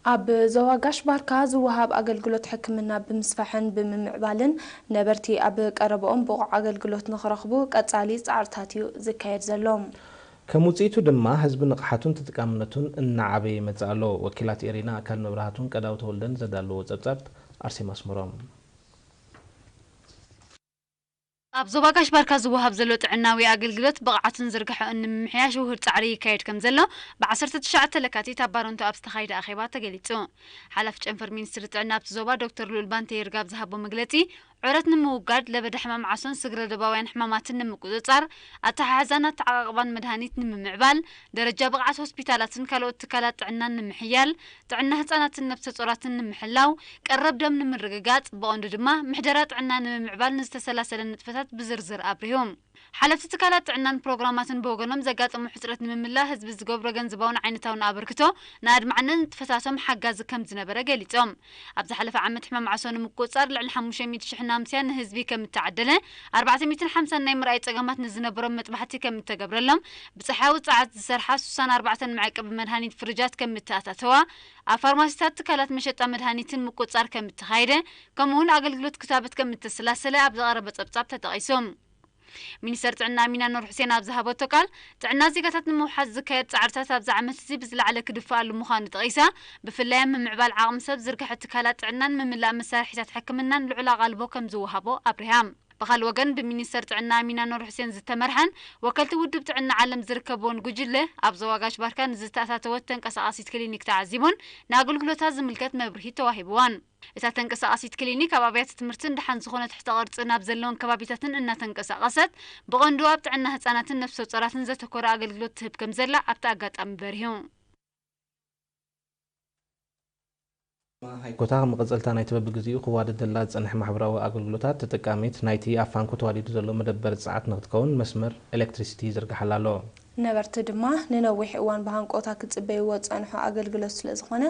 ኣብ ዞባ ጋሽ ባርካ ዝወሃብ ኣገልግሎት ሕክምና ብምስፋሕን ብምምዕባልን ነበርቲ ኣብ ቀረባኦም ብቑዕ ኣገልግሎት ንኽረኽቡ ቀጻሊ ጻዕርታት እዩ ዝካየድ ዘሎ። ከም ውጽኢቱ ድማ ህዝቢ ንቕሓቱን ተጠቃምነቱን እናዓበየ ይመጽእ ኣሎ። ወኪላት ኤሪና ኣካል መብራህቱን ቀዳው ተወልደን ዘዳለዎ ጸብጻብ ኣርሴማ ኣስመሮም። ኣብ ዞባ ጋሽ ባርካ ዝወሃብ ዘሎ ጥዕናዊ ኣገልግሎት ብቕዓቱን ዝርግሐኡን ንምምሕያሽ ውሁድ ጻዕሪ ይካየድ ከም ዘሎ ብ ዓሰርተ ትሽዓተ ለካቲት ኣብ ባረንቱ ኣብ ዝተኻየደ ኣኼባ ተገሊጹ። ሓላፊ ጨንፈር ሚኒስትሪ ጥዕና ኣብቲ ዞባ ዶክተር ልኡል ባንተ ይርጋ ኣብ ዝሃቦ መግለጺ፣ ዑረት ንምውጋድ፣ ለበዳ ሕማም ዓሶን ስግረ ዶባውያን ሕማማትን ንምቁጽጻር፣ ኣተሓሕዛን ኣተዓቓቕባን መድሃኒት ንምምዕባል፣ ደረጃ ብቕዓት ሆስፒታላትን ካልኦት ትካላት ጥዕናን ንምሕያል፣ ጥዕና ህጻናትን ነብሰ ጾራትን ንምሕላው፣ ቀረብ ደም ንምርግጋጽ፣ ብቐንዱ ድማ ምሕደራ ጥዕና ንምምዕባል ንዝተሰላሰለ ንጥፈታት ብዝርዝር ኣብሪሁ። ሓለፍቲ ትካላት ጥዕናን ፕሮግራማትን ብወገኖም ዘጋጠሙ ሕጽረት ንምምላእ ህዝቢ ዝገብሮ ገንዘባውን ዓይነታውን ኣበርክቶ ንኣድማዕነት ንጥፈታቶም ሓጋዚ ከም ዝነበረ ገሊጾም። ኣብ ዝሓለፈ ዓመት ሕማም ዓሶ ንምቁጽጻር ልዕሊ ሓሙሽተ ሚእቲ ሽሕ ናምስያ ንህዝቢ ከም እተዓደለ፣ ኣርባዕተ ሚእትን ሓምሳን ናይ ምርኣይ ጸገማት ንዝነበሮም መጥባሕቲ ከም እተገብረሎም፣ ብጸሓያዊ ጸዓት ዝሰርሓ ስሳን ኣርባዕተን መዐቀቢ መድሃኒት ፍርጃት ከም እተኣታተዋ፣ ኣብ ፋርማሲታት ትካላት መሸጣ መድሃኒትን ምቁጽጻር ከም እተኻየደ፣ ከምኡውን ኣገልግሎት ክታበት ከም እተሰላሰለ ኣብ ዝቐረበ ጸብጻብ ተጠቒሱ። ሚኒስተር ጥዕና ኣሚና ኑር ሑሴን ኣብ ዝሃበቶ ቃል፣ ጥዕና ዜጋታት ንምውሓስ ዝካየድ ጻዕርታት ኣብዚ ዓመት እዚ ብዝለዓለ ክድፈኣሉ ምዃኑ ጠቒሳ፣ ብፍላይ ኣብ ምምዕባል ዓቕሚ ሰብ ዝርግሐ ትካላት ጥዕናን ምምላእ መሳርሒታት ሕክምናን ልዑል ኣቓልቦ ከም ዝወሃቦ ኣብሪሃ። ብኻልእ ወገን፣ ብሚኒስተር ጥዕና ኣሚና ኑር ሑሴን ዝተመርሐን ወከልቲ ውድብ ጥዕና ዓለም ዝርከብዎን ጉጅለ፣ ኣብ ዞባ ጋሽ ባርካ ንዝተኣታተወት ተንቀሳቓሲት ክሊኒክ ተዓዚቡን ንኣገልግሎታ ዝምልከት መብርሂ ተዋሂብዋን። እታ ተንቀሳቓሲት ክሊኒክ ኣብ ኣብያተ ትምህርትን ደሓን ዝኾነ ትሕተ ቅርጺ ናብ ዘለውን ከባቢታትን እናተንቀሳቐሰት፣ ብቐንዱ ኣብ ጥዕና ህጻናትን ነፍሰ ጾራትን ዘተኮረ ኣገልግሎት ትህብ ከም ዘላ ኣብቲ ኣጋጣሚ በሪሁ። ሃይኮታ መቐጸልታ ናይቲ በብግዜኡ ክዋደደላ ዝጸንሐ ማሕበራዊ ኣገልግሎታት ተጠቃሚት ናይቲ ኣብ ፋንኮ ተዋዲዱ ዘሎ መደበር ጸዓት ንክትከውን መስመር ኤሌክትሪሲቲ ይዝርግሓላ ኣሎ። ነበርቲ ድማ ንነዊሕ እዋን ብሃንቆታ ክጽበይዎ ዝጸንሑ ኣገልግሎት ስለ ዝኾነ፣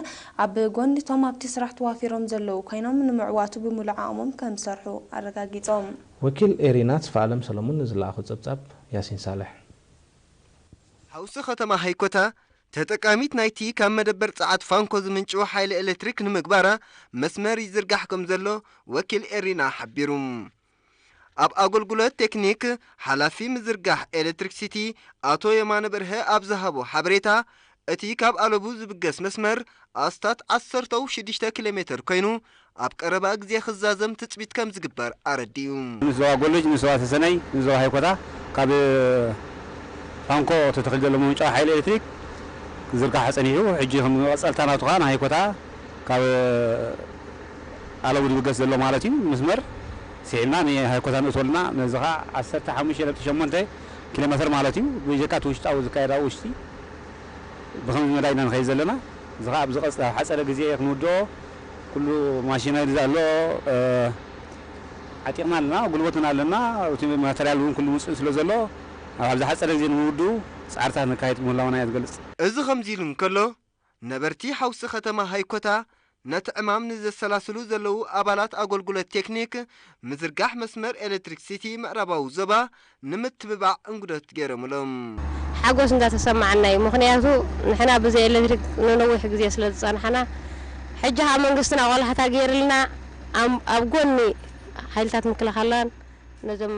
ኣብ ጎኒ እቶም ኣብቲ ስራሕ ተዋፊሮም ዘለዉ ኮይኖም፣ ንምዕዋቱ ብምሉእ ዓቕሞም ከም ዝሰርሑ ኣረጋጊጾም። ወኪል ኤሪና ተስፋኣለም ሰለሙን ንዝለኣኾ ጸብጻብ ያሲን ሳልሕ። ሓውሲ ከተማ ሃይኮታ፣ ተጠቃሚት ናይቲ ካብ መደበር ጸዓት ፋንኮ ዝምንጭው ሓይሊ ኤሌክትሪክ ንምግባራ መስመር ይዝርጋሕ ከም ዘሎ ወኪል ኤሪና ሓቢሩ። ኣብ ኣገልግሎት ቴክኒክ ሓላፊ ምዝርጋሕ ኤሌክትሪክሲቲ ኣቶ የማነ በርሀ ኣብ ዝሃቦ ሓበሬታ፣ እቲ ካብ ኣለቡ ዝብገስ መስመር ኣስታት ዓሰርተ ሽዱሽተ ኪሎ ሜተር ኮይኑ፣ ኣብ ቀረባ ግዜ ክዛዘም ትጽቢት ከም ዝግበር ኣረዲኡ። ንዞባ ጎለጅ፣ ንዞባ ተሰነይ፣ ንዞባ ሃይኮታ ካብ ፋንኮ ተተኺሉ ዘሎ መምንጫዊ ሓይሊ ኤሌክትሪክ ክዝርጋሕ ጸኒሑ፣ ሕጂ ከም መቐጸልታ ናቱ ከኣ ንሃይኮታ ካብ ኣለቡ ዝብገስ ዘሎ ማለት እዩ መስመር ስሒብና ንሃይኮታ ንእትወልና፣ ነዚ ከኣ ዓሰርተ ሓሙሽተ ነጥቢ ሸሞንተ ኪሎ ሜተር ማለት እዩ። ብጀካ እቲ ውሽጣዊ ዝካየድ ኣብ ውሽጢ ብኸምዚ መዳይ ኢና ንኸይድ ዘለና። እዚ ኸዓ ኣብዚ ቀጽ-፣ ኣብ ሓጸረ ግዜ ክንውድኦ ኩሉ ማሽነሪ ዘሎ፣ እ፣ ዓጢቕና ኣለና፣ ጉልበት እውን ኣለና። እቲ ማተርያል እውን ኩሉ ምጹእ ስለ ዘሎ፣ ኣብ ዝሓጸረ ግዜ ንምውድኡ ጻዕርታት ነካይድ ምህላውና እየ ዝገልጽ። እዚ ከምዚ ኢሉ እንከሎ፣ ነበርቲ ሓውሲ ከተማ ሃይኮታ ነቲ ዕማም ንዘሰላስሉ ዘለዉ ኣባላት ኣገልግሎት ቴክኒክ ምዝርጋሕ መስመር ኤሌክትሪክሲቲ ምዕራባዊ ዞባ ንምትብባዕ እንግዶት ገይሮምሎም። ሓጎስ እንዳተሰማዓና እዩ። ምኽንያቱ ንሕና ብዘይ ኤሌክትሪክ ንነዊሕ ግዜ ስለ ዝጸናሕና፣ ሕጂ ኸኣ መንግስትና ቆላሕታ ገይርልና፣ ኣብ፣ ኣብ ጎኒ ሓይልታት ምክልኻላን ነዞም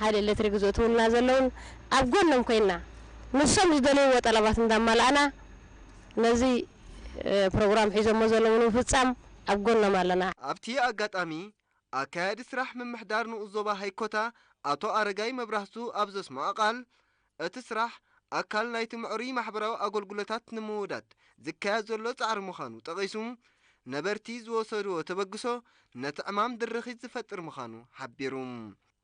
ሓይሊ ኤሌክትሪክ ዘእትውልና ዘለውን ኣብ ጎኖም ኮይንና፣ ንሶም ዝደልይዎ ጠለባት እንዳማላእና፣ ነዚ፣ እ፣ ፕሮግራም ሒዞሞ ዘለዉ ንምፍጻም ኣብ ጎኖም ኣለና። ኣብቲ ኣጋጣሚ፣ ኣካያዲ ስራሕ ምምሕዳር ንኡስ ዞባ ሃይኮታ ኣቶ ኣረጋይ መብራህቱ ኣብ ዘስምዖ ቃል፣ እቲ ስራሕ ኣካል ናይቲ ምዕሩይ ማሕበራዊ ኣገልግሎታት ንምውዳድ ዝካየድ ዘሎ ጻዕሪ ምዃኑ ጠቒሱ፣ ነበርቲ ዝወሰድዎ ተበግሶ ነቲ ዕማም ድርኺት ዝፈጥር ምዃኑ ሓቢሩ።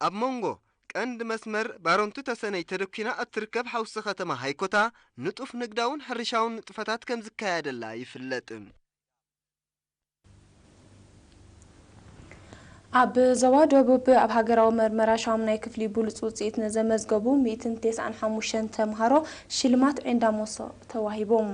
ኣብ መንጎ ቀንዲ መስመር ባረንቱ ተሰነይ ተደኲና እትርከብ ሓውሲ ከተማ ሃይኮታ ንጡፍ ንግዳውን ሕርሻውን ንጥፈታት ከም ዝካየደላ ይፍለጥ። ኣብ ዞባ ደቡብ ኣብ ሃገራዊ መርመራ ሻሙናይ ክፍሊ ብሉጽ ውጽኢት ንዘመዝገቡ ሚእትን ተስዓን ሓሙሽተን ተምሃሮ ሽልማት ዒንዳ ሞሶ ተዋሂቦም።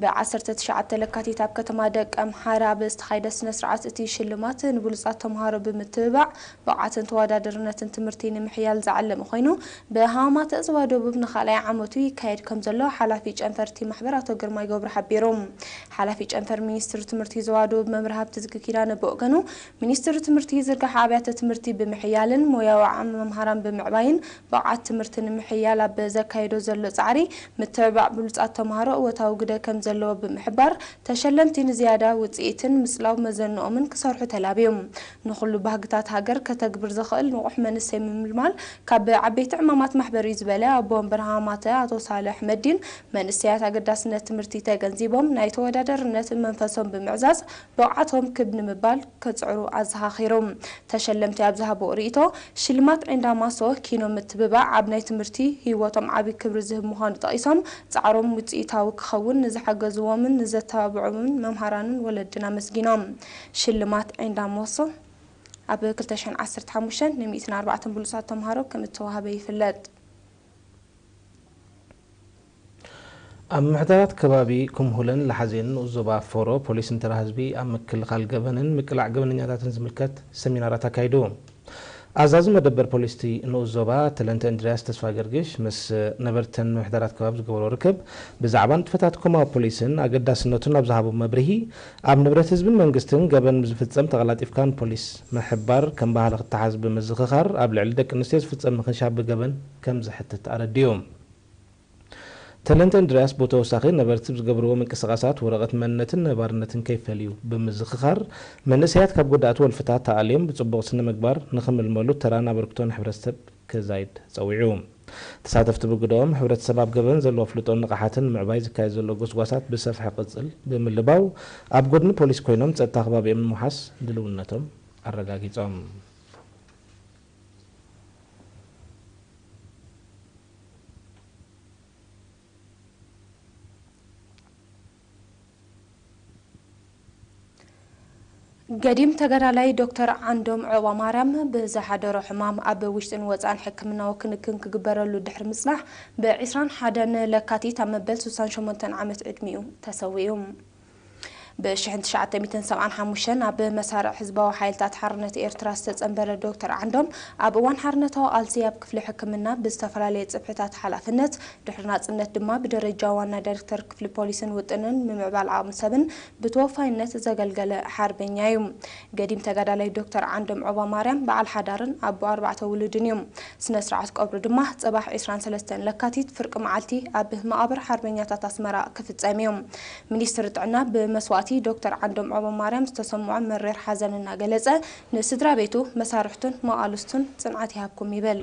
ብ ዓሰርተ ትሽዓተ ለካቲት ኣብ ከተማ ደቀ ምሓረ ኣብ ዝተኻየደ ስነ ስርዓት፣ እቲ ሽልማት ንብሉጻት ተምሃሮ ብምትብባዕ ብቕዓትን ተወዳዳርነትን ትምህርቲ ንምሕያል ዝዓለመ ኮይኑ፣ ብሃማመተ ዞባ ደቡብ ንኻልኣይ ዓመቱ ይካየድ ከም ዘሎ ሓላፊ ጨንፈር እቲ ማሕበር ኣቶ ግርማይ ገብሩ ሓቢሩ። ሓላፊ ጨንፈር ሚኒስትሪ ትምህርቲ ዞባ ደቡብ መምህር ሃብተዝጊ ኪዳነ ብወገኑ፣ ሚኒስትሪ ትምህርቲ ዝርጋሐ ኣብያተ ትምህርቲ ብምሕያልን ሞያዊ ዓቕሚ መምሃራን ብምዕባይን ብቕዓት ትምህርቲ ንምሕያል ኣብ ዘካየዶ ዘሎ ጻዕሪ ምትብባዕ ብሉጻት ተምሃሮ እወታዊ ግደ ከም ዘለዎ ብምሕባር፣ ተሸለምቲ ንዝያዳ ውጽኢትን ምጽላው መዘንኦምን ክሰርሑ ተላብዮም። ንኹሉ ባህግታት ሃገር ከተግብር ዝኽእል ንቑሕ መንሰይ ምምልማል ካብ ዓበይቲ ዕማማት ማሕበር እዩ ዝበለ ኣቦ ወንበር ሃማተ ኣቶ ሳልሕ መዲን፣ መንእሰያት ኣገዳስነት ትምህርቲ ተገንዚቦም ናይ ተወዳዳርነት መንፈሶም ብምዕዛዝ ብቕዓቶም ክብ ንምባል ከጽዕሩ ኣዘኻኺሩ። ተሸለምቲ ኣብ ዝሃቦ ርእይቶ፣ ሽልማት ዒንዳ ማሶ ኪኖ ምትብባዕ ኣብ ናይ ትምህርቲ ህይወቶም ዓቢ ክብሪ ዝህብ ምዃኑ ጠቒሶም፣ ጻዕሮም ውጽኢታዊ ክኸውን ንዝሓገዝዎምን ንዘተባብዑምን መምሃራንን ወለድን ኣመስጊኖም። ሽልማት ዒንዳ ማሶ ኣብ ክልተ ሽሕን ዓሰርተ ሓሙሽተን ን ሚእትን ኣርባዕተን ብሉጻት ተምሃሮ ከም እተዋህበ ይፍለጥ። ኣብ ምሕደራት ከባቢ ኩምሁለን ለሓዜን ንኡስ ዞባ ፎሮ ፖሊስን ተራ ህዝቢ ኣብ ምክልኻል ገበንን ምቅላዕ ገበነኛታትን ዝምልከት ሰሚናራት ኣካይዱ። ኣዛዚ መደበር ፖሊስቲ ንኡስ ዞባ ተለንተ እንድርያስ ተስፋገርግሽ ምስ ነበርተን ምሕደራት ከባቢ ዝገበሮ ርክብ ብዛዕባ ንጥፈታት ኮማዊ ፖሊስን ኣገዳስነቱን ኣብ ዝሃቦ መብርሂ፣ ኣብ ንብረት ህዝብን መንግስትን ገበን ዝፍጸም ተቐላጢፍካ ንፖሊስ ምሕባር ከም ባህሊ ክተሓዝ ብምዝኽኻር፣ ኣብ ልዕሊ ደቂ ኣንስትዮ ዝፍጸም ምኽንሻብ ብገበን ከም ዘሕትት ኣረዲኡ። ተለንተ እንድርያስ ብተወሳኺ ነበርቲ ብዝገብርዎ ምንቅስቓሳት ወረቐት መንነትን ነባርነትን ከይፈልዩ ብምዝኽኻር፣ መንእሰያት ካብ ጎዳእቲ ወልፍታት ተኣልዮም ብጽቡቕ ስነ ምግባር ንኽምልመሉ ተራን ኣበርክቶን ሕብረተሰብ ክዛይድ ጸዊዑ። ተሳተፍቲ ብግደኦም፣ ሕብረተሰብ ኣብ ገበን ዘለዎ ኣፍልጦን ንቕሓትን ንምዕባይ ዝካየድ ዘሎ ጎስጓሳት ብሰፍሒ ክቕጽል ብምልባው፣ ኣብ ጎድኒ ፖሊስ ኮይኖም ጸጥታ ከባቢኦም ንምውሓስ ድልውነቶም ኣረጋጊጾም። ገዲም ተጋዳላይ ዶክተር ዓንዶም ዑቕባማርያም ብዝሓደሮ ሕማም ኣብ ውሽጥን ወጻእን ሕክምናዊ ክንክን ክግበረሉ ድሕሪ ምጽናሕ፣ ብ ዕስራን ሓደን ለካቲት ኣብ መበል ስሳን ሸሞንተን ዓመት ዕድሚኡ ተሰዊኡ። ብ ሽሕን ትሽዓተ ሚእትን ሰብዓን ሓሙሽተን ኣብ መሳርዕ ህዝባዊ ሓይልታት ሓርነት ኤርትራ ዝተጸንበረ ዶክተር ዓንዶም፣ ኣብ እዋን ሓርነታዊ ቃልሲ ኣብ ክፍሊ ሕክምና ብዝተፈላለየ ጽፍሕታት ሓላፍነት፣ ድሕሪ ናጽነት ድማ ብደረጃ ዋና ዳይሬክተር ክፍሊ ፖሊስን ውጥንን ምምዕባል ዓቕሚ ሰብን ብተወፋይነት ዘገልገለ ሓርበኛ እዩ። ገዲም ተጋዳላይ ዶክተር ዓንዶም ዑቕባማርያም በዓል ሓዳርን ኣቦ ኣርባዕተ ውሉድን እዩ። ስነ ስርዓት ቀብሩ ድማ ጽባሕ ዕስራን ሰለስተን ለካቲት ፍርቂ መዓልቲ ኣብ መቓብር ሓርበኛታት ኣስመራ ክፍጸም እዩ። ሚኒስትሪ ጥዕና ብመስዋእቲ ዶክተር ዓንዶም ዑቕባማርያም ዝተሰምዖ መሪር ሓዘን እናገለጸ፣ ንስድራ ቤቱ፣ መሳርሕቱን መቓልስቱን ጽንዓት ይሃብኩም ይብል።